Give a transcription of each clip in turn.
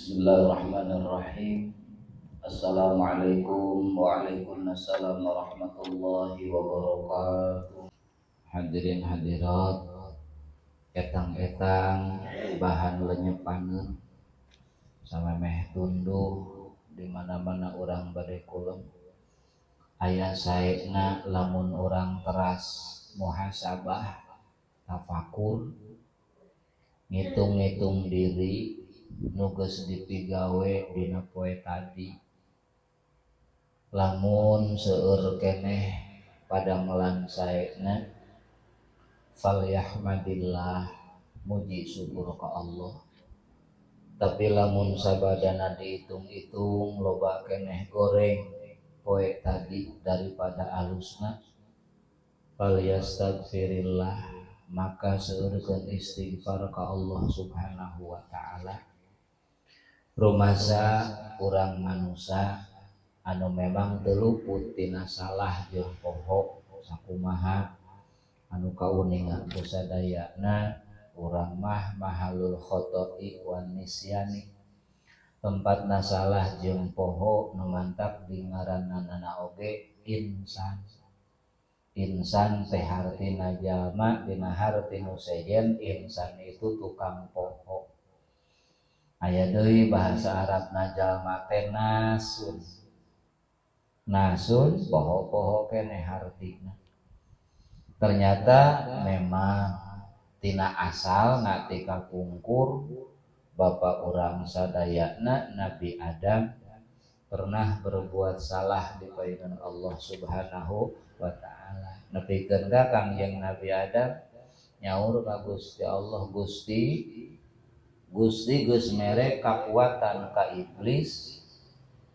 Bismillahirrahmanirrahim. Assalamualaikum. Waalaikumsalam warahmatullahi wabarakatuh. Hadirin hadirat, etang-etang bahan lenyepaneun samemeh tunduh di mana-mana urang bade kulem, aya saena lamun urang teras muhasabah, tafakur, ngitung-ngitung diri nu geus dipigawe dina poe tadi. Lamun seueur keneh padamelan saena, falyahmadillah, muji syukur ka Allah. Tapi lamun sabadana dihitung-hitung loba keneh goreng poe tadi daripada alusna, falyastaghfirillah, maka seueurkeun istighfar ka Allah Subhanahu wa Ta'ala. Rumasa urang manusa anu memang teu luput tina salah jeung poho. Sakumaha anu kauninga ku sadayana, urang mah mahalul khoto'i wan nisyani, tempatna salah jeung poho, nu mantak di ngaranna oge insan. Insan teh hartina jalma, dina harti nu sejen insan itu tukang poho. Aya deui bahasa Arabna jalma teh nasun. Nasun poho-poho keneh hartina. Ternyata memang tina asal ti kapungkur bapak urang sadayana Nabi Adam pernah berbuat salah di payunan Allah Subhanahu wa Ta'ala. Nepikeun ka Kangjeng Nabi Adam nyaur ka Gusti Allah, "Gusti, Gusti geus mere kakuatan ka iblis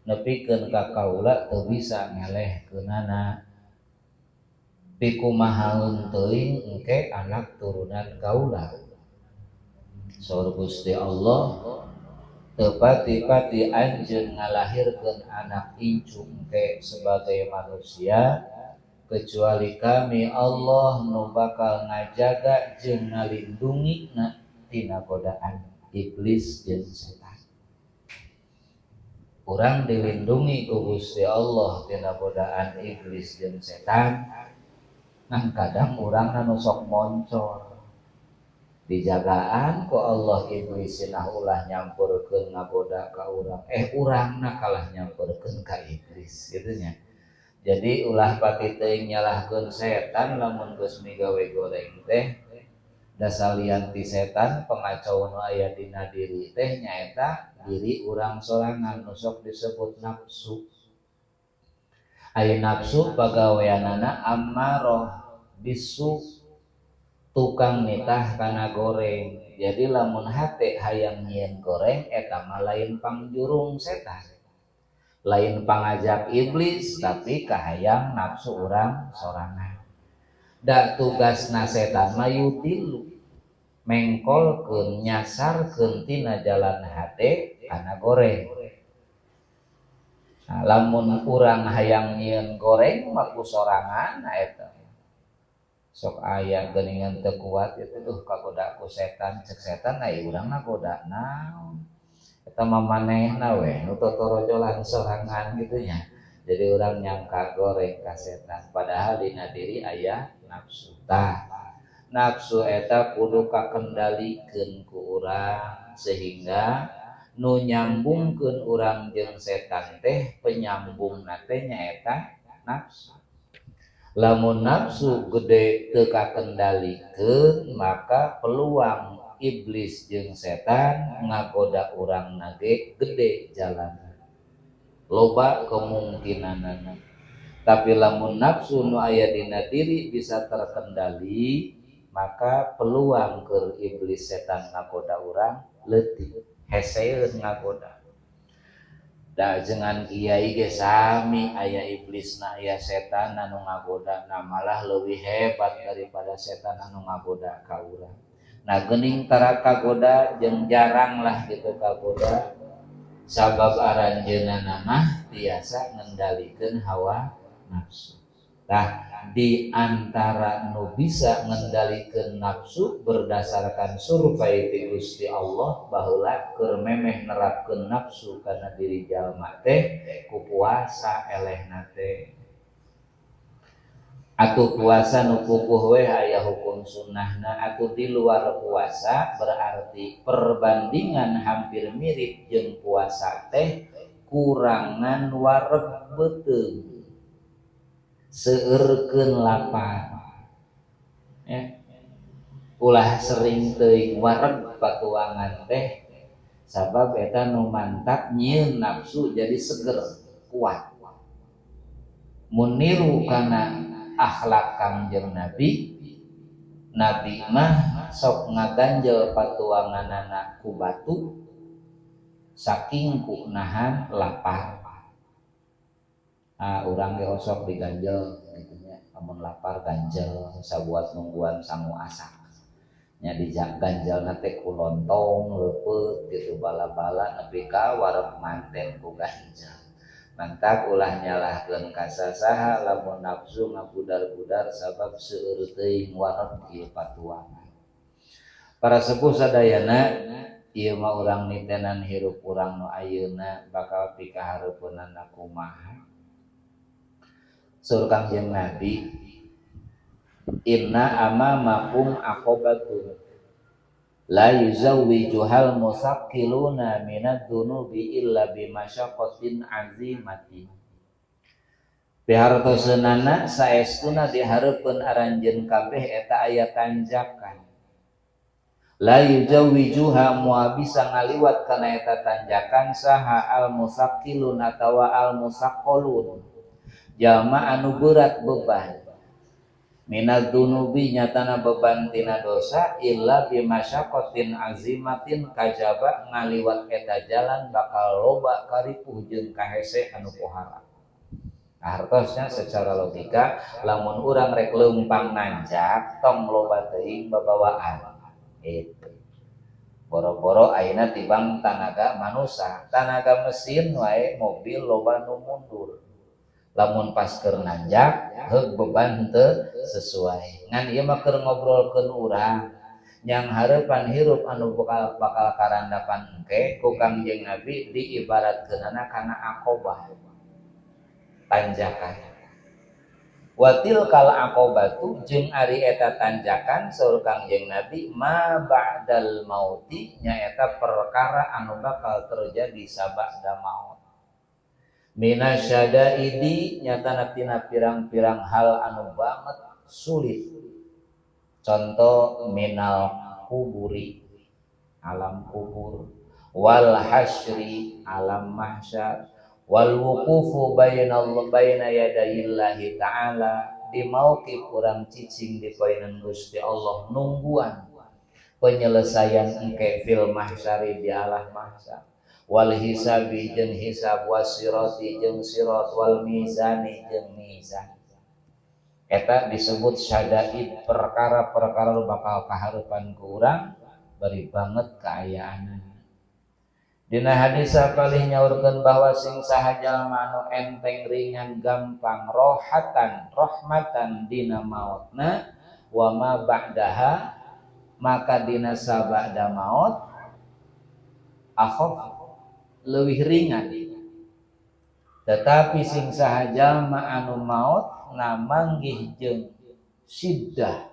nepikeun ka kaula teu bisa ngelehkeunana. Pikumahaeun teuing engke anak turunan kaula?" Saur Gusti Allah, "Teu pati-pati anjeun ngalahirkeun anak incu engke sebagai manusia kecuali kami Allah nu bakal ngajaga jeung ngalindungi na tina godaan iblis jeung setan." Urang dilindungi ku Gusti Allah tina godaan iblis jeung setan. Nah, kadang urang nu sok moncor. Dijagaan ku Allah iblis cenah ulah nyampurkeun ngagoda ka urang, eh, urangna kalah nyamperkeun ka iblis gitu nya. Jadi ulah pati teuing nyalahkeun setan lamun geus migawe goreng teh, da salian ti setan, pengacau nu aya dina diri teh nyaeta diri urang sorangan nu sok disebut nafsu. Aya nafsu pagaweanana ammaroh bisu, tukang nitah kana goreng. Jadi lamun hate hayang nyieun goreng, eta mah lain pangjurung setan, lain pangajak iblis, tapi kahayang nafsu urang sorangan. Da tugasna setan mah yudillu, mengkolkeun, nyasarkeun tina jalan hate kana goreng. Nah, lamun urang hayang nyieun goreng mah ku sorangan, nah eta sok aya geuningan teu kuat itu tuh kagoda ku setan. Cek setan, "Ai urang ngagoda naon? Eta mah manehna we nu totorojolan sorangan," gitu nya. Jadi urang nyangka goreng ka setan, padahal dina diri aya nafsu. Tah, nafsu eta kudu kakendalikeun ku urang sehingga nu nyambungkeun urang jeung setan teh, penyambungna teh nyaeta nafsu. Lamun nafsu gede teu kakendalikeun, maka peluang iblis jeung setan ngagoda urang nage gede jalan, loba kemungkinanana. Tapi lamun nafsu nu aya dina diri bisa terkendali, maka peluang ke iblis setan ngagoda urang leutik, heseeun ngagoda. Da jangan kiai ge sami, aya iblisna, aya setan anu ngagoda. Nah, malah leuwih hebat daripada setan anu ngagoda ka urang. Nah, geuning tara kagoda jeung jarang lah gitu kagoda, sabab aranjeunna mah tiasa ngendalikeun hawa nafsu. Nah, di antara nu bisa ngendalikeun nafsu berdasarkan survei ti Gusti Allah baheula keur memeh nerapkeun nafsu kana diri jalma teh ku puasa elehna teh. Atuh puasa nu puguh we aya hukum sunnahna, atuh di luar puasa berarti perbandingan hampir mirip jeung puasa teh kurangan wareg beuteung, seueurkeun lapar ya. Ulah sering teuing wareg patuangan teh sabab eta nu mantap nyieun nafsu jadi seger kuat. Mun niru kana akhlak Kangjeng Nabi, Nabi mah sok ngaganjel patuanganana ku batu saking ku nahan lapar. Ah, urang ge osok diganjel gitu nya, amun lapar ganjel sabuat nungguan sangu asak. Nya diganjelna teh ku lontong leupeut gitu bala-bala nepi ka wareg manten ku ganjel. Mantak ulah nyalahkeun ka sasaha lamun nafsu ngabudar-budar sabab seueur teuing wareg ieu patuangan. Para sepuh sadayana, ieu mah urang nitenan hirup urang nu ayeuna bakal pikahareupeunana kumaha. Saur Kangjeng Nabi, inna amamakum aqobatun la yuzawwijuhal musaqqiluna minadz dzunubi illa bimasyaqqatin azimatin. Pihartoseunana saestuna dihareupeun aranjeun kabeh eta aya tanjakan. La yuzawwijuha moal bisa ngaliwat kana eta tanjakan saha al musaqqilun atawa al musaqqalun. Jalma anu berat beban. Minadz dzunubi nyatana beban tina dosa illa bimasyaqqatin azimatin kajaba ngaliwat eta jalan bakal loba karipuh jeung kahese anu pohara. Hartosnya secara logika lamun urang rek leumpang nanjak tong loba teuing babawaan itu. Boro-boro ayeuna tibang tanaga manusa, tanaga mesin wae mobil loba nu mundur. Lamun pas keur nanjak heug beban teu sesuai. Ngan ieu mah keur ngobrolkeun urang yang hareupan hirup anu bakal bakal karandapan engke ku Kangjeng Nabi diibaratkeunana kana aqobah, tanjakan. Wa tilkal aqobatu jeung ari eta tanjakan saur Kangjeng Nabi ma ba'dal mauti nyaeta perkara anu bakal terjadi sabada maut. Minasyadaidi nyatana tina pirang-pirang hal anu banget sulit. Contoh minal kuburi, alam kubur, wal hasyri, alam mahsyar, wal wuqufu bainallah baina yadayillahi ta'ala, di mauqif urang cicing di payunan Gusti Allah nungguan penyelesaian engke fil mahsyari di alam mahsyar, wal hisabi jeung hisab, wasirati jeung sirat, wal mizani jeung mizan. Eta disebut syadaid, perkara-perkara nu bakal kahareupan ku urang bari banget kaayaan. Dina hadis sapalih nyaurkeun bahwa sing saha jalma anu enteng ringan gampang rohatan rahmatan dina mautna wa ma ba'daha, maka dina sabada maut akhaf leuwih ringan. Tetapi sing saha jalma anu maut namanggih jeung siddah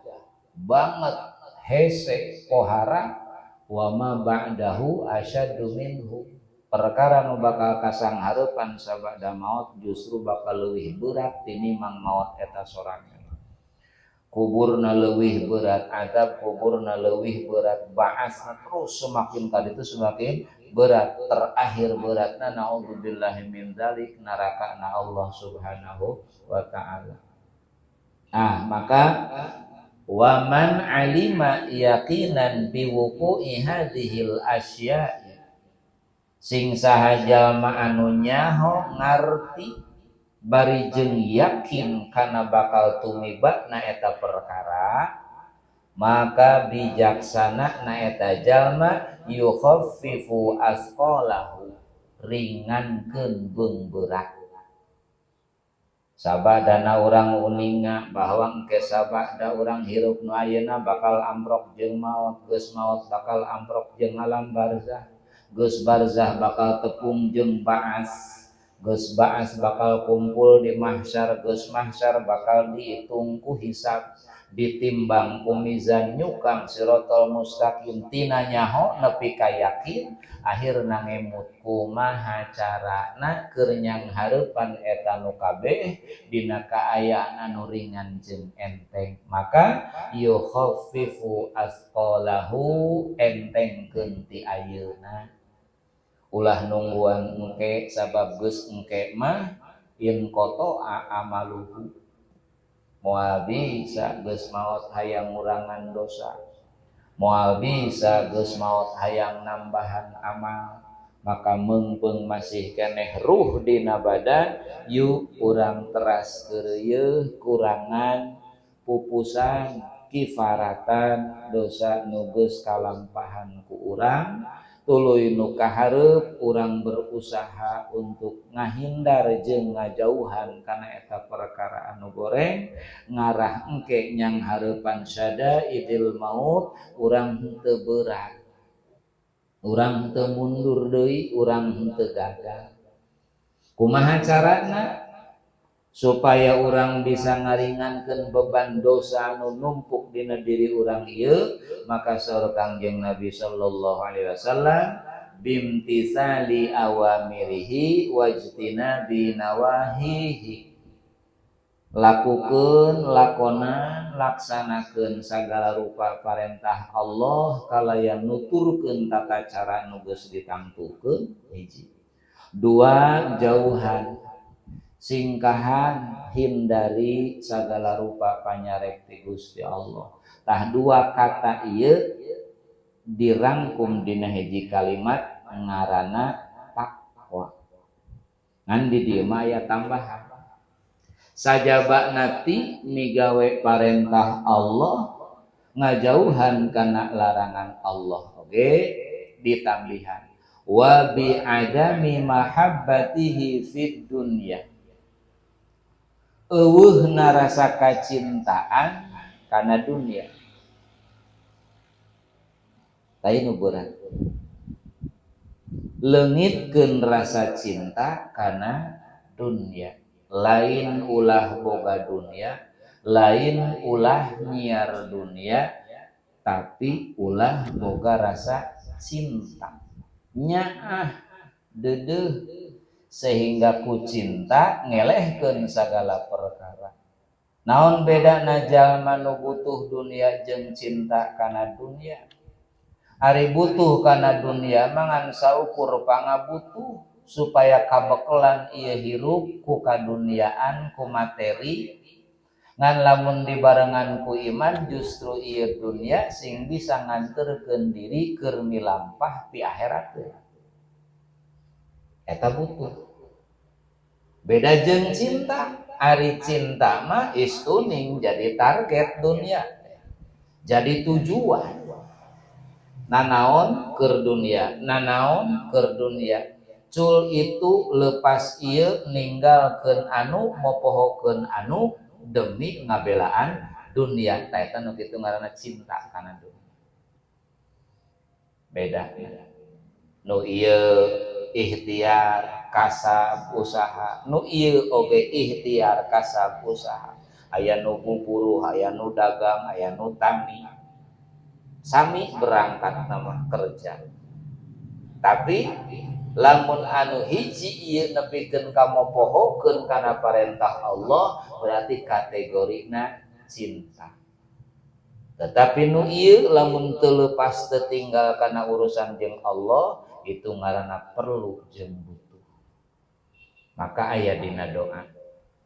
banget hese pohara wa ma ba'dahu asyaddu minhu, perkara nu bakal kasanghareupan sabada maut justru bakal leuwih berat tinimbang maut eta sorangan. Kuburna leuwih berat, azab kuburna leuwih berat, ba'asna terus semakin kali itu semakin berat, terakhir beratna naudzubillahi min dzalik neraka na Allah Subhanahu wa ta'ala. Ah, maka waman alima yaqinan biwuqu'i hadhil asya'i, sing saha jalma anu nyaho ngarti bari jeung yakin kana bakal tumiba na eta perkara, maka bijaksana na eta jalma yukhaffifu asqalahu, ringankeun beung berat. Sabadana urang uninga bahwa engke sabada urang hirup nu ayeuna bakal amprok jeung maot, geus maot bakal amprok jeung alam barzah, geus barzah bakal tepung jeung baas, geus baas bakal kumpul di mahsyar, geus mahsyar bakal dihitung ku hisab, ditimbang ku mizan, nyukang sirotol mustaqim. Tina nyaho nepi ka yakin, akhirna ngemut kumaha carana keur nyanghareupan eta nu kabeh dina kaayaan anu ringan jeung enteng. Maka yukhaffifu asqalahu, entengkeun ti ayeuna, ulah nungguan engke, sabab geus engke mah inqata'a amaluhu, moal bisa. Geus maot hayang ngurangan dosa, moal bisa. Geus maot hayang nambahan amal. Maka meungpeung masih keneh ruh dina badan, yuk urang teras keureuyeun, kurangan, pupusan, kifaratan dosa nu geus kalampahan ku urang. Tuluy nu kahareup urang berusaha untuk ngahindar jeung ngajauhan kana eta perkara anu goreng, ngarah engke nyanghareupan syadaidil maut urang henteu berat, urang henteu mundur deui, urang henteu gagal. Kumaha carana supaya urang bisa ngaringankeun beban dosa anu numpuk dina diri urang ieu? Maka saur Kangjeng Nabi sallallahu alaihi wasallam, bimtitsali awamirihi wajtinabi nawahihi. Lakukeun, lakonan, laksanakeun sagala rupa parentah Allah kalayan nuturkeun tata cara nu geus ditangtukeun, hiji. Dua, jauhan, singkahan, hindari sagala rupa panyarek ti Gusti Allah. Tah, dua kata ieu dirangkum dina hiji kalimat ngaranna takwa. Ngan di dieu mah aya tambahan, sajaba nati migawe parentah Allah, ngajauhan kana larangan Allah oge, ditambihan wa bi adami mahabbatihi fid dunya, euweuhna rasa kacintaan kana dunia. Tah, nu berat, leungitkeun rasa cinta kana dunia. Lain ulah boga dunia, lain ulah nyiar dunia, tapi ulah boga rasa cinta, nyaah, deudeuh, sehingga ku cinta ngelehkeun sagala perkara. Naon bedana jalma nu butuh dunia jeung cinta kana dunia? Ari butuh kana dunia mah ngan saukur pangabutuh supaya kabekelan ieu hirup ku kaduniaan, ku materi. Ngan lamun dibarengan ku iman, justru ieu dunia sing bisa nganterkeun diri keur milampah pi akhirat. Eta butuh. Beda jeung cinta. Ari cinta mah istuning jadi target, dunia jadi tujuan, nanaon keur dunia, nanaon keur dunia, cul itu lepas ieu, ninggalkeun anu, mopohokeun anu demi ngabelaan dunia. Tah, eta nu kitu ngaranna cinta kana dunia. Beda nu ieu ikhtiar, kasab, usaha, nu ieu oge ikhtiar, kasab, usaha. Aya nu buruh, aya nu dagang, aya nu tani, sami berangkat nama kerja. Tapi lamun anu hiji ieu nepikeun ka mopohokeun kana parentah Allah, berarti kategorina cinta. Tetapi nu ieu lamun teu lepas, teu tinggal kana urusan jeung Allah, itu ngaranna perlu jeung butuh. Maka aya dina doa,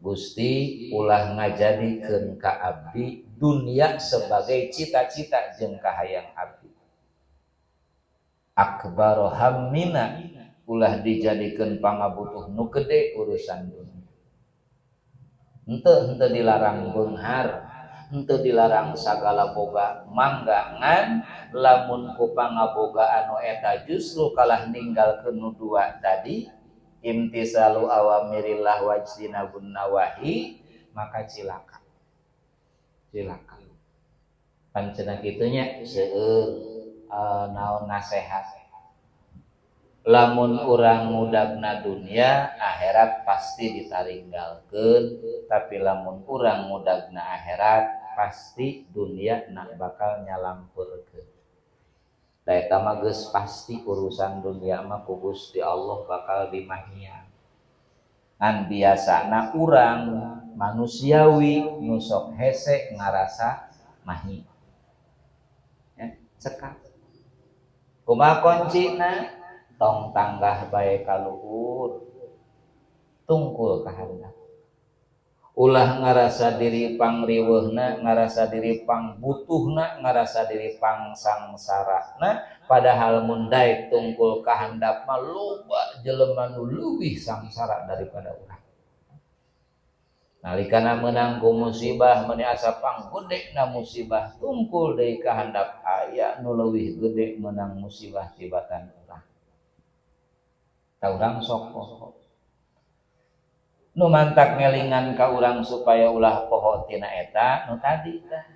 Gusti, ulah ngajadikeun ka abdi dunia sebagai cita-cita jeung kahayang abdi. Akbar hammina, ulah dijadikeun pangabutuh nu gede urusan dunia. Henteu, henteu dilarang beunghar, henteu dilarang sagala boga, mangga. Ngan lamun ku pangaboga anu eta justru kalah ninggalkeun nu dua tadi. Imtisalu awamirillah wajtinabun nawahi, maka cilaka. Cilaka. Pan cenah kitu nya seueur naon nasehat. Lamun urang ngudagna dunia, akhirat pasti ditaringgalkeun, tapi lamun urang ngudagna akhirat, pasti dunia nak bakal nyalampeurkeun. Da eta mah geus pasti urusan dunia mah ku Gusti Allah bakal dimahian. Ngan biasana urang manusiawi nu sok hese ngarasa mahi. Ya, cekap. Kumaha kuncina? Tong tanggah bae ka luhur. Tungkul ka handap. Ulah ngarasa diri pangriweuhna, ngarasa diri pangbutuhna, ngarasa diri pangsangsarana, padahal mun daek tungkul ka handap mah loba jelema nu leuwih sangsara daripada urang. Nalikana meunang ku musibah meuni asa panggedena musibah, tungkul deui ka handap aya nu leuwih gede meunang musibah tibatan urang. Ka urang sok poho. Nu mantak ngelingan ka urang supaya ulah poho tina eta nu tadi tah.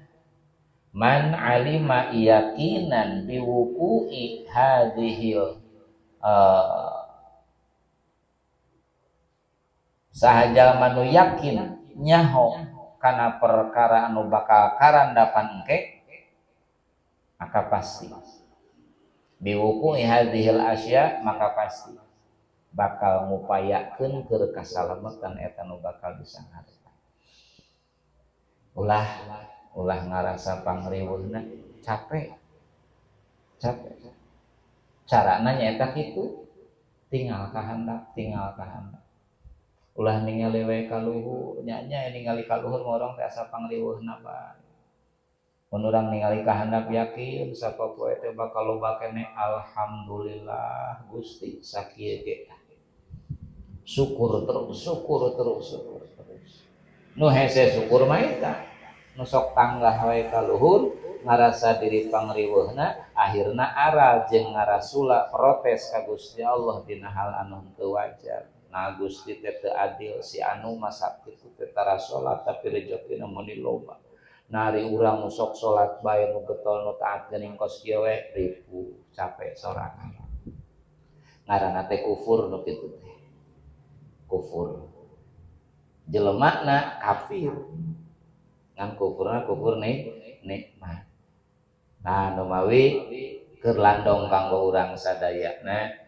Man alima yaqinan biwuqu'i hadhil saha jalma nu yakin nyaho kana perkara anu bakal karandapan engke, maka pasti biwuqu'i hadhil asya, maka pasti bakal ngupayakeun keur kasalametan eta nu bakal disangarta. Ulah ulah ngarasa pangriweuhna, capek. Capek. Carana nyaeta kitu, tinggal ka handap, tinggal ka handap. Ulah ningali we ka luhur, nya nya ningali ka luhur ngorong teh asa pangriweuhna bae. Mun urang ningali ka handap yakin sapopoe teh bakal loba keneh, alhamdulillah Gusti sakieu ge. Syukur terus, syukur terus, syukur terus. Nu hese syukur mah eta, nu sok tanggah wae ka luhur, ngarasa diri pangriweuhna, akhirna aral jeung ngarasula protes ka Gusti Allah dina hal anu henteu wajar. Nah Gusti teh teu adil, si anu mah sakitu teh tara salat tapi rejekina meuni loba. Nah ari urang nu sok salat bae nu getol nu taat geuning kos kieu we ripuh capek sorangan. Ngaranna teh kufur nu kitu teh. Kufur. Jelemana kafir. Ngan kufurna kufur nikmat. Nah nu mawi keur landong kanggo urang sadayana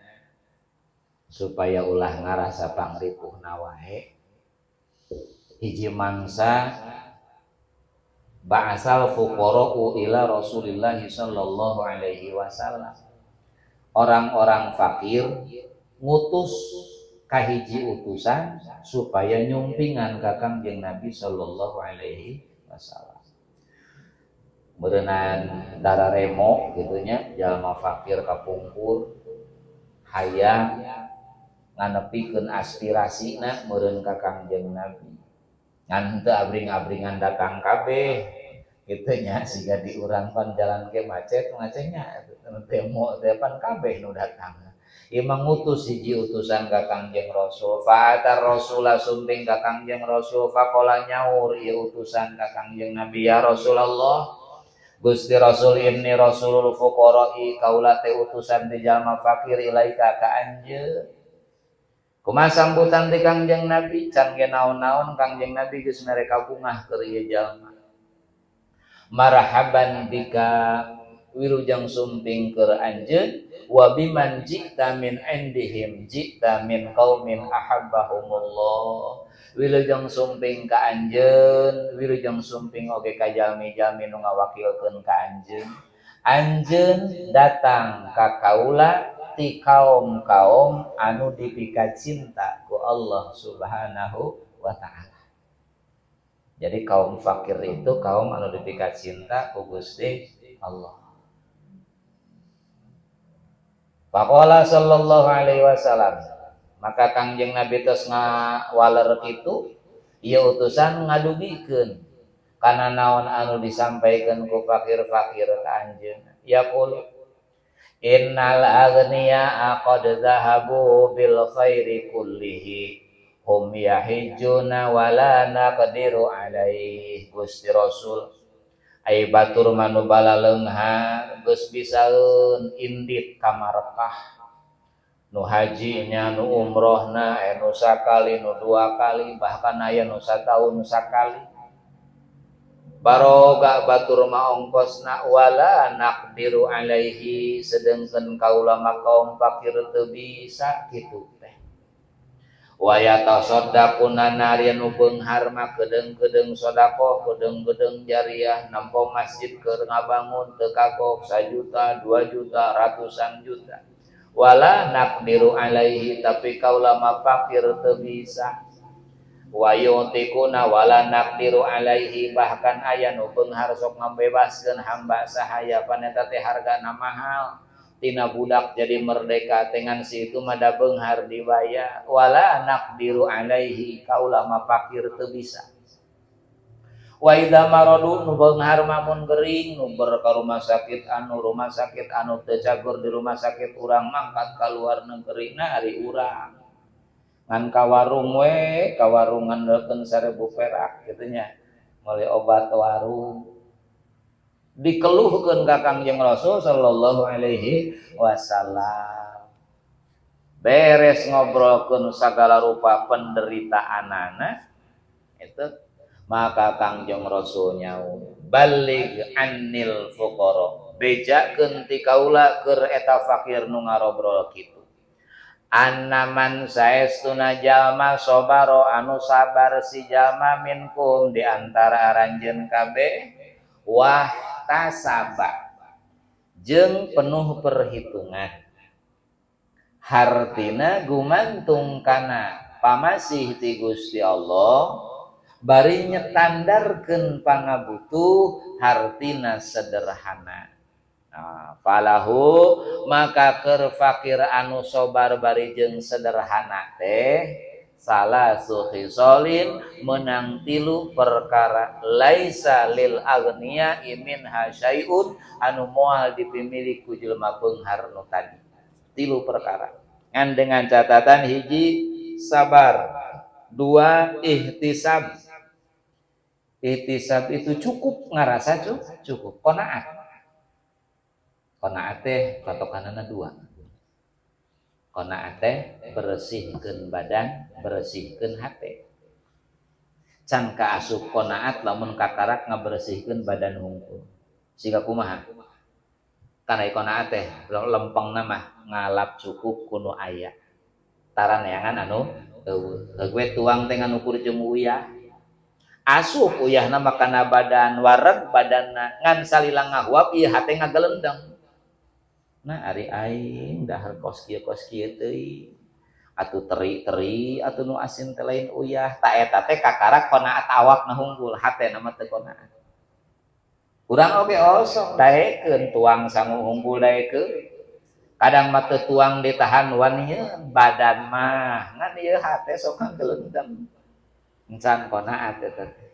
supaya ulah ngarasa pangripuhna wae. Hiji mangsa ba'asal fuqara'u ila Rasulillah sallallahu alaihi wasallam. Orang-orang fakir ngutus kahiji utusan supaya nyumpingan ka Kangjeng Nabi sallallahu alaihi wasallam. Meureunnan dararemo kitu nya jalma fakir kapungkur hayang nganepikeun aspirasina meureun ka Kangjeng Nabi. Ngan henteu abring-abringan datang kabeh kitu nya siga di urang pan jalan ge macet macetnya demo teh pan kabeh nu datang. Ieu mah ngutus hiji utusan ka Kangjeng Rasul. Fa'atar Rasula sumping ka Kangjeng Rasul faqala nyaur ieu utusan ka Kangjeng Nabi, ya Rasulullah Gusti Rasul inni Rasulul fuqara'i kaula teh utusan ti jalma fakir ilaika ka anjeun. Kumaha sambutan ti Kangjeng Nabi? Can ge naon-naon Kangjeng Nabi geus mere kabungah keur ieu jalma. Marhaban bika wilujeng sumping keur anjeun wa biman ji'ta min indihim ji'ta min qaumin ahabbahumullah. Wilujeng sumping ka anjeun, wilujeng sumping oge ka jalmi-jalmi nu ngawakilkeun ka anjeun. Anjeun datang ka kaula ti kaum-kaum anu dipika cinta ku Allah Subhanahu wa ta'ala. Jadi kaum fakir itu kaum anu dipika cinta ku Gusti Allah. Faqala sallallahu alaihi wasallam, maka Kangjeng Nabi tos ngawaler kitu, ieu utusan ngadugikeun kana naon anu disampaikeun ku fakir-fakir ka anjeun. Yaqulu Innal aghniya qad dhahabu bil khairi kullihi hum yahijjuna wala naqdiru alaih. Gusti Rasul ai batur manu balaleunghar geus bisaeun indit ka Makkah, nu hajinya, nu umrohna, nu sakali, nu dua kali, bahkan aya nu sataun sakali. Baroga batur ma ongkosna, wala naqdiru alaihi, sedengkeun kaula mah kaum fakir teu bisa kitu teh. Wa yatasaddaquna, nari nu beunghar mah kedeung-kedeung sedekah, kedeung-kedeung jariah, nempo masjid keur ngabangun teu kagok 1 juta, 2 juta, ratusan juta. Wala naqdiru alaihi, tapi kaula mah fakir teu bisa. Wa yu'tikuna wala naqdiru alaihi, bahkan aya nu beunghar sok ngabebaskeun hamba sahaya, pan eta teh hargana mahal, tina budak jadi merdeka dengan si itu mah da beunghar dibayar. Wala naqdiru alaihi, kaula mah fakir teu bisa. Wa idza maradu, nu beunghar mah mun gering nu ber ka rumah sakit, anu rumah sakit anu teu cagur di rumah sakit urang mangkat ka luar negeri. Nah, ari urang ngan ka warung we, ka warung ngandalkeun 1000 perak kitu nya, meuli obat warung. Dikeluhkeun ka Kangjeng Rasul sallallahu alaihi wasallam. Beres ngobrolkeun sagala rupa penderitaanana itu, maka Kangjeng Rasul nyaur, "Baligh annil fuqara, bejakeun ti kaula keur eta fakir nu ngarobrol kitu, annaman saestuna jalma sobaro anu sabar si jalma minkum di antara aranjeun kabeh, wah tasaba jeung penuh perhitungan, hartina gumantung kana pamasih ti Gusti Allah, bari nyetandarkeun pangabutuh, hartina sederhana. Nah, falahu, maka keur fakir anu sobar bari jeung sederhana teh, salasu khisolin, menang tilu perkara, laisa lil aghnia minha syai'un, anu moal dipimilik ku jelema beunghar nu tadi. Tilu perkara ngan dengan catatan: hiji, sabar; dua, ihtisab. Ihtisab itu cukup, ngarasa cukup, qonaat. Qonaat teh patokanana dua. Qonaat teh bersihkeun badan, bersihkeun hate. Can kaasup qonaat lamun kakarak ngabersihkeun badan hungkul. Siga kumaha? Kana qonaat teh lempengna mah ngalap cukup ku nu aya. Tara neangan anu euweuh. We tuang teh ngan ukur jeung uyah. Asup uyahna mah kana badan, wareg badanna, ngan salila ngahuap ieu hate ngagelendeng. Nah, ari aing dahar kos kieu teuing. Atuh teri-teri atuh nu asin teh lain uyah. Ta eta teh kakarak qonaat awakna hungkul, hatena mah teu qonaat. Urang oge osok daekeun tuang sangu hungkul daekeun. Kadang mah teu tuang ditahan wanieun badan mah, ngan ieu hate sok ngagelendeng. Encan qonaat eta teh.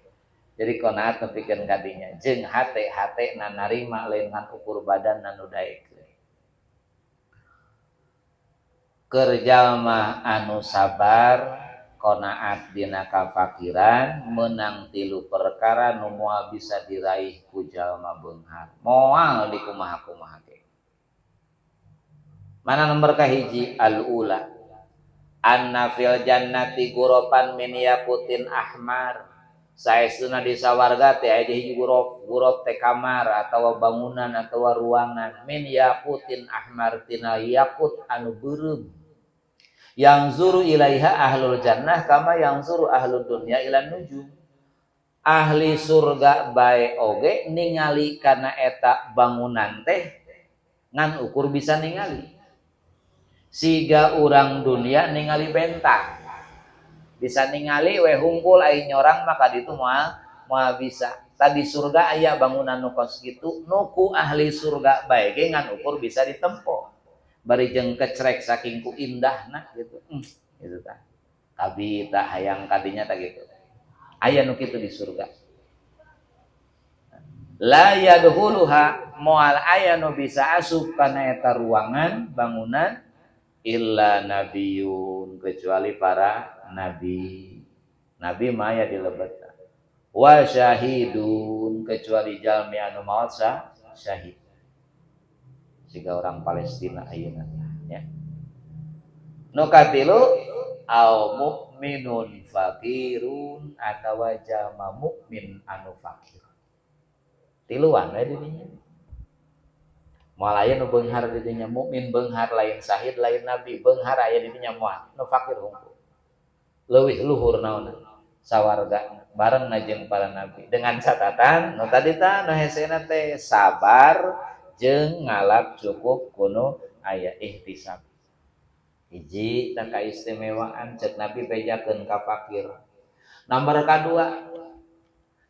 Jadi qonaat nepikeun ka dinya jeung hate, hate na narima lain ngan ukur badan nu daekeun. Keur jalma anu sabar qonaat dina kafakiran menang tilu perkara nu moal bisa diraih ku jalma beunghar, moal dikumaha-kumaha ge. Mana nomor kahiji? Al-ula, anna fil jannati gurofan min yakutin ahmar. Saestuna di sawarga teh aya hiji gurof. Gurof teh kamar atawa bangunan atawa ruangan, min yakutin ahmar, tina yakut anu beureum. Yang zuru ilaiha ahlul jannah kama yang zuru ahlul dunya ila nujum. Ahli surga bae oge ningali kana eta bangunan teh ngan ukur bisa ningali siga urang dunia ningali bentang, bisa ningali we hungkul. Ai nyorang maka ditu moal moal bisa. Tadi surga aya bangunan nu kos kitu, nu ku ahli surga bae ge ngan ukur bisa ditempo bari jeung kecrek saking ku indahna gitu, gitu tah kabita hayang kadinya tah gitu. Aya nu kitu di surga. La yadkhuluha, moal aya nu bisa asup kana eta ruangan bangunan, illa nabiyun, kecuali para nabi. Nabi mah aya di lebetan. Wa syahidun, kecuali jalmi anu maot syahid, siga orang Palestina ayeuna ya. Nu katilu, au mukminun fakirun, atawa jalma mukmin anu fakir. Tiluan we di dinya, moal aya nu beunghar di dinya. Mukmin beunghar, lain syahid, lain nabi. Beunghar aya di dinya moal, nu fakir hungkul leuwih luhur naonna sawarga bareng jeung para nabi, dengan catatan nu tadi tah, nu hesena teh sabar jeung ngalap cukup ku nu aya, ihtisab. Hiji tah kaistimewaan cek Nabi, bejakeun ka fakir. Nomor kadua,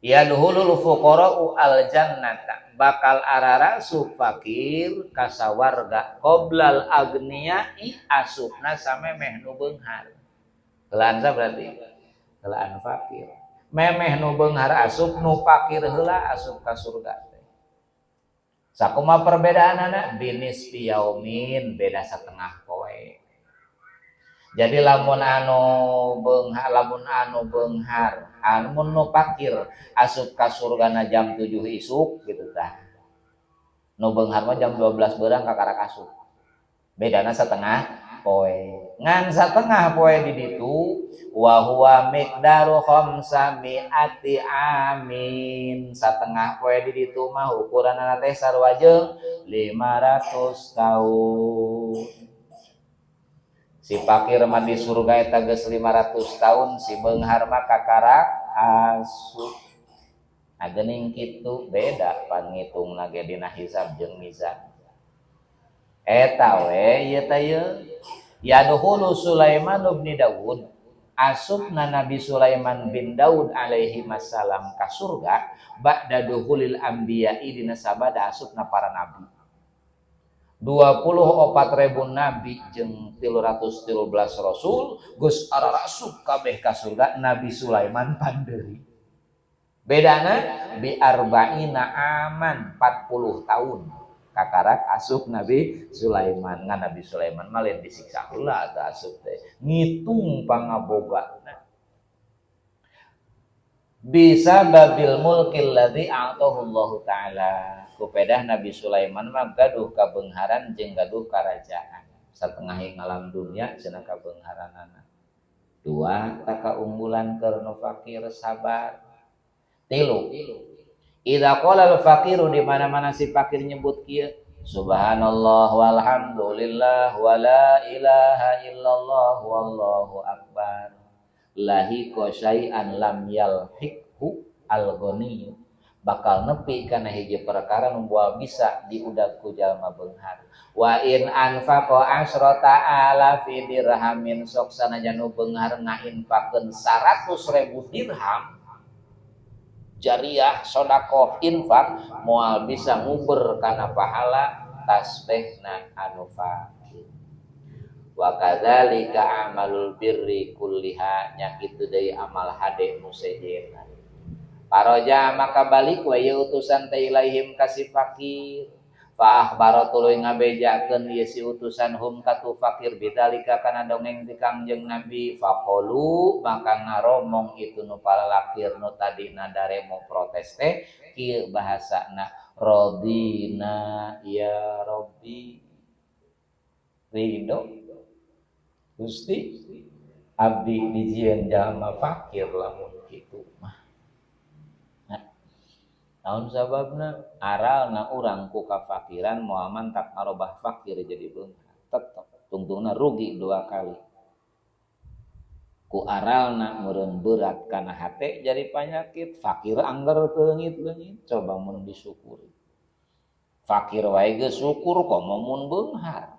yadkhulul fuqara'u al jannata, bakal ararasup fakir ka sawarga, qoblal agniyai, asupna samemeh nu beunghar. Heulaan berarti heulaan fakir. Memeh nu beunghar asup, nu fakir heula asup ka surga teh. Sakumaha perbedaanana? Binisfi yaumin, beda setengah poe. Jadi lamun anu beunghar, anu nu fakir asup ka surgana jam 7 isuk gitu tah. Nu beunghar mah jam 12 beurang kakarak asup. Bedana setengah poe. Ngan setengah poe di ditu, wa huwa miqdaru khamsami'ati amin. Setengah poe di ditu mah ukuranna teh sarua jeung 500 tahun. Si fakir mah di surga eta geus 500 tahun, si beunghar mah kakarak asup. Nah, geuning kitu beda pan ngitungna ge dina hisab jeung mizan. Eta we ieu teh ieu. Yadkhulu Sulaiman bin Daud, asupna Nabi Sulaiman bin Daud alaihi wassalam ka surga, ba'da dukhulil anbiya'i, dina sabada asupna para nabi. 24 ribu nabi jeung 313 rasul geus ararasup kabeh ka surga, Nabi Sulaiman pandeuri. Bedana bi arba'ina aman, 40 tahun kakarak asup Nabi Sulaiman. Ngan Nabi Sulaiman mah lain disiksa heula atau asup teh ngitung pangabogana, bisa babil mulkil ladzi a'tahu Allah taala. Kupedah Nabi Sulaiman mah gaduh kabeungharan jeung gaduh karajaan satengah ngalam dunia cenah kabeungharanana. Dua tah kaunggulan keur nu fakir sabar. Tilu, idza qala al faqiru, di mana-mana si fakir nyebut kieu, subhanallah walhamdulillah wala ilaha illallah wallahu akbar, lahiqa syai'an lam yalhiqhu al ghani, bakal nepi kana hiji perkara nu moal bisa diudag ku jalma beunghar. Wa in anfaqa asyrata alafi dirhamin, sok sanajan nu beunghar ngainfakeun 100.000 dirham jariah, sodakoh, infak, moal bisa nguber kana pahala tasbihna anu fakir. Wa kadzalika amalul birri kulliha, nya kitu deui amal hade nu sejenna. Paroja, maka balik we utusan teh, ilaihim ka si fakir. Fa akhbara, tuluy ngabejakeun ieu si utusan, hum ka tu fakir, bidzalika kana dongeng ti Kangjeng Nabi. Faqalu, maka ngaromong itu nu palalakir nu tadina daremo protes teh kieu bahasana, rodina ya Robbi, ridho Gusti, abdi dijieun jalma fakir lamun kitu mah. Naon sababna? Aralna urang ku kafakiran moal mantak ngarobah fakir jadi beunghar. Tetep tungtungna rugi dua kali. Ku aralna meureun berat kana hate jadi panyakit, fakir angger teu leungit-leungit, coba mun disyukuri. Fakir wae geus syukur, komo mun beunghar.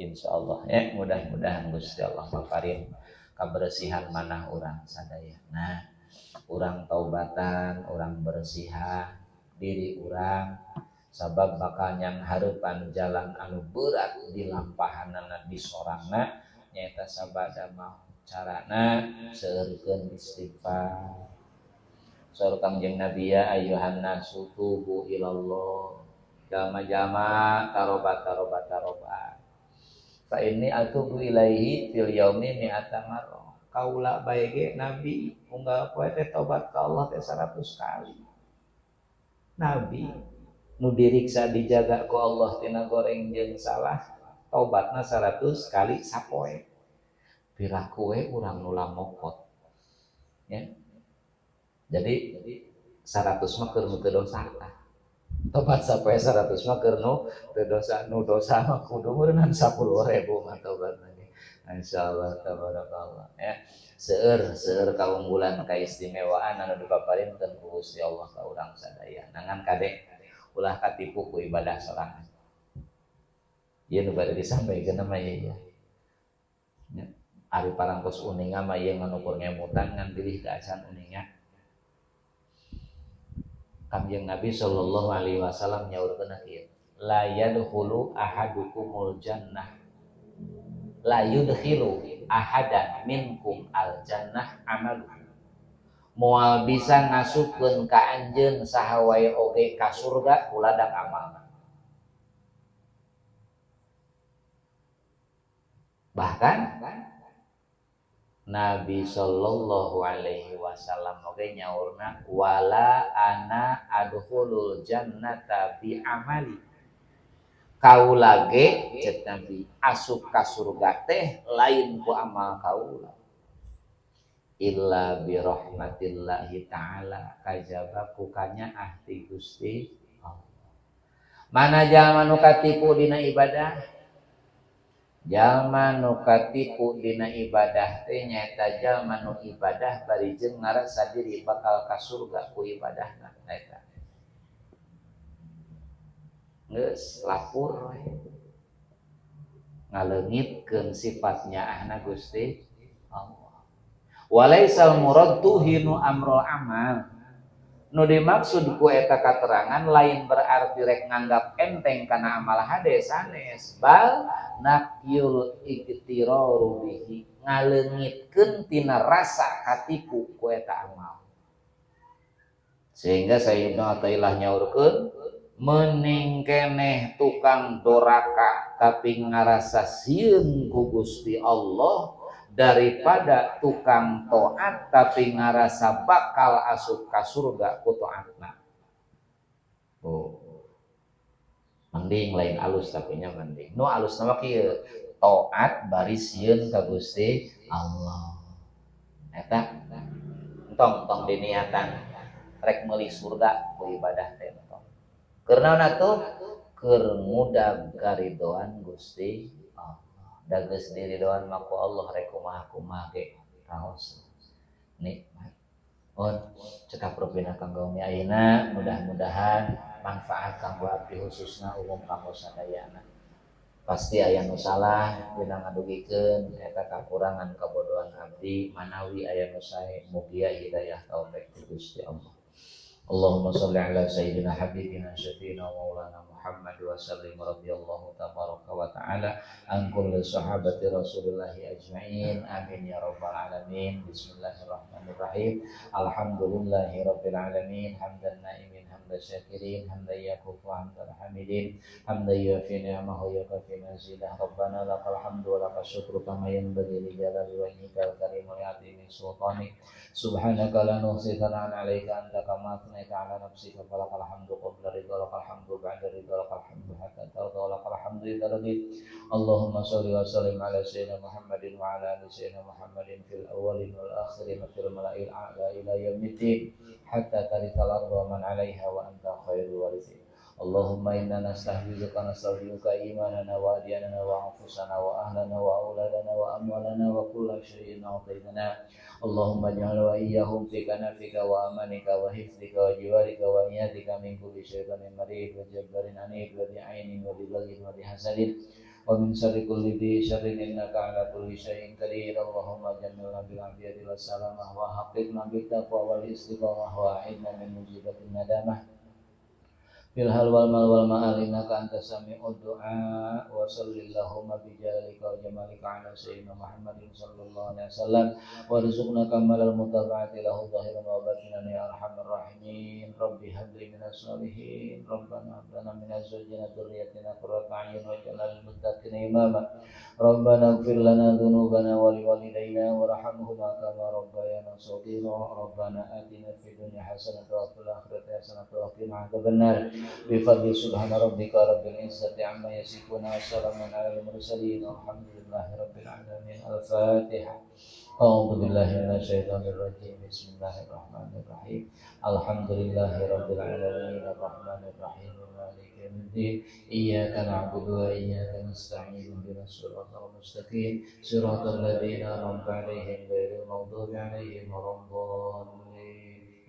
Insyaallah ya, mudah-mudahan Gusti Allah maparin kabersihan manah urang sadaya. Nah, urang taubatan, urang bersihan diri urang, sabab bakal nyanghareupan jalan anu berat di lampahanana di sorangna nyaeta sabada maut. Carana seueurkeun istighfar. Saur Kangjeng Nabi, ya ayyuhan nasu tubu ilallah. Jalma-jalma tarobat tarobat tarobat. Fa inni atubu ilaihi fil yaumi mi'ata marrah. Kaula bae ge Nabi unggal poe teh tobat ka Allah teh 100 kali. Nabi nu diriksa dijaga ku Allah tina goreng jeung salah, tobatna 100 kali sapoe. Piraku we urang nu lamokot. Ya. Jadi 100 mah keur nu teu dosa. Tobat sapoe 100 mah keur nu teu dosa, nu dosa mah kudu meureunnan 10.000 mah tobatna ge. Insyaallah tabarakallah ya. Seueur seueur kaunggulan kaistimewaan anu dipaparinkeun ku Gusti Allah ka urang sadaya. Ngan kade ulah katipu ku ibadah sorangan. Ieu nu bade disampaikeun mah ieu ya. Ya. Ari parangtos uninga mah ieu nganukur ngemutan ngan bilih teu acan uninga. Kangjeng Nabi sallallahu alaihi wasallam nyaurkeun kieu, la yadkhulu ahadukumul jannah la yudkhilu ahadan minkum al jannah amalu. Moal bisa ngasupkeun ka anjeun saha wae oge ka surga ku ladang amalna. Bahkan Nabi sallallahu alaihi wasallam oge nyaurna wala ana adkhulul jannata bi amali. Kaula ge ceuk Nabi asup ka surga teh lain ku amal kaula. Illa bi rahmatillahi ta'ala kajaba ku kanyaah ti Gusti Allah. Mana jalma nu katipu dina ibadah? Jalma nu katipu dina ibadah teh nyaeta jalma nu ibadah bari jeung ngarasa diri bakal ka surga ku ibadahna eta. Geus lapur we. Ngaleungitkeun sifat nyaahna Gusti Allah. Walaisal murad tuhinu amrul amal. Nu dimaksud ku eta katerangan lain berarti rek nganggap enteng kana amal hade sanes, bal naqyul iktiraru bihi, ngaleungitkeun tina rasa katipu ku eta amal. Sehingga Sayyidina Athaillah nyaurkeun mening keneh tukang doraka tapi ngarasa sieun ku Gusti Allah daripada tukang toat tapi ngarasa bakal asup ka surga ku toatna. Oh. Mending lain alus tapi nya mending. Nu alus mah kieu, toat bari sieun ka Gusti Allah. Eta entong tong diniatan rek meuli surga ku ibadah teh entong. Keur naon atuh? Keur ngudag karidoan Gusti Allah. Da geus diridoan mah ku Allah rek kumaha-kumaha ge raos nikmat. Oh, cekap rupina kanggo umi ayeuna, mudah-mudahan manfaat kanggo abdi khususna umum kanggo sadayana. Pasti aya nu salah dina ngadugikeun eta kakurangan kabodohan abdi, manawi aya nu sae mugia hidayah taufik ti Gusti Allah. Allahumma shalli ala sayyidina habibina syafiina wa maulana Muhammad wa sallim radhiyallahu tabaraka wa ta'ala an kulli sahabati Rasulillah ajma'in. Amin ya rabbal alamin. Bismillahirrahmanirrahim. Alhamdulillahi rabbil alamin. Hamdan naimin hamdan syakirin hamdan yakufu hamdan hamidin hamdan yuafi ni'amahu yukafi mazidah. Rabbana lakal hamdu wa lakal syukru kama yanbaghi li jalali wajhikal karim wa li'azimi sultanik. Subhanaka la nuhsi thana'an 'alaika anta kama athnayta 'ala nafsika falakal hamdu qabla ridha lakal hamdu ba'da ridha lakal hamdu hatta tarda lakal hamdu idza radit. Allahumma shalli wa sallim ala sayyidina Muhammadin wa ala ali sayyidina Muhammadin fil awwalin wal akhirin wa fil mala'il a'la ila yaumiddin hatta tarithal arda wa man 'alaiha wa anta khairul warithin. Allahumma inna nastahwizuka nastaudiuka imanana wa adyanana wa anfusana wa ahlana wa auladana wa amwalana wa kulla syai'in a'taitana. Allahumma ij'al wa iyyahum fi kanafika wa amanika wa hifdzika wa jiwarika wa iyadika min kulli syaitanin marid wa jabbarin anid wa bi'ainin wa bibaghin wa bihasadin wa min syarri kulli dhi syarrin innaka ala kulli syai'in qadir. Allahumma jannibna bil afiyati was salamah wa haqqiqna bit taqwa wal istiqamah wa a'idna min mujibatin nadamah. Fil hal wal mal wal ma'al innaka antas sami'ud du'a. Wa sallillahumma bi jalalika wa jamalika ala sayyidina Muhammadin sallallahu alaihi wasallam. Warzuqna kamalal mutaba'ati lahu zahiran wa batinan ya arhamar rahimin. Rabbi habli minas salihin. Rabbana hab lana min azwajina dzurriyyatina qurrata a'yun waj'alna lil muttaqina imama. Rabbana ighfir lana dzunubana wa liwalidayna warhamhuma kama rabbayana shaghira. Rabbana atina fid dunya hasanah wa fil akhirati hasanah wa qina adzabannar. Bifadli subhana rabbika rabbil izzati amma yasifun wa salamun alal mursalin walhamdulillahi rabbil alamin. Al-Fatihah. A'udzu billahi minasyaitonir rajim. Bismillahirrahmanirrahim. Alhamdulillahi rabbil alamin arrahmanir rahim maliki yaumiddin. Iyyaka na'budu wa iyyaka nasta'in. Ihdinas siratal mustaqim. Siratal ladzina an'amta 'alaihim ghairil maghdubi 'alaihim waladdallin.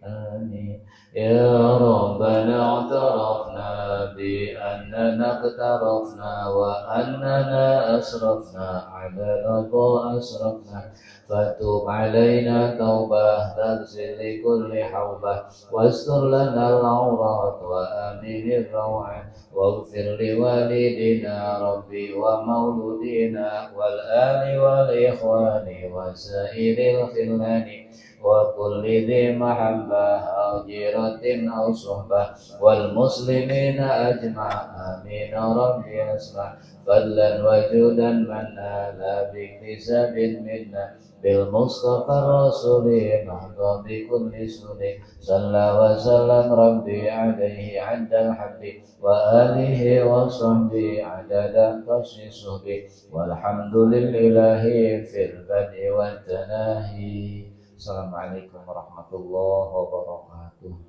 آمين. يا ربنا اعترفنا بأننا اقترفنا وأننا أسرفنا على لظى أسرفنا، فتب علينا توبة تغسل لكل حوبة، واستر لنا العورات وآمن الروعة، واغفر لوالدنا ربي ومولودنا والآل والإخوان وسائر الخلان وكل ذي محبة أو جيرة أو صحبة والمسلمين أجمع. آمين. ربي أسمع فضلا وجودا منا لا باكتساب منا، بالمصطفى الرسول نحظى بكل سول. صلى وسلم ربي عليه عند الحب وآله وصحبه عدد قش السهب، والحمد لله في البدء والتناهي. Assalamualaikum warahmatullahi wabarakatuh.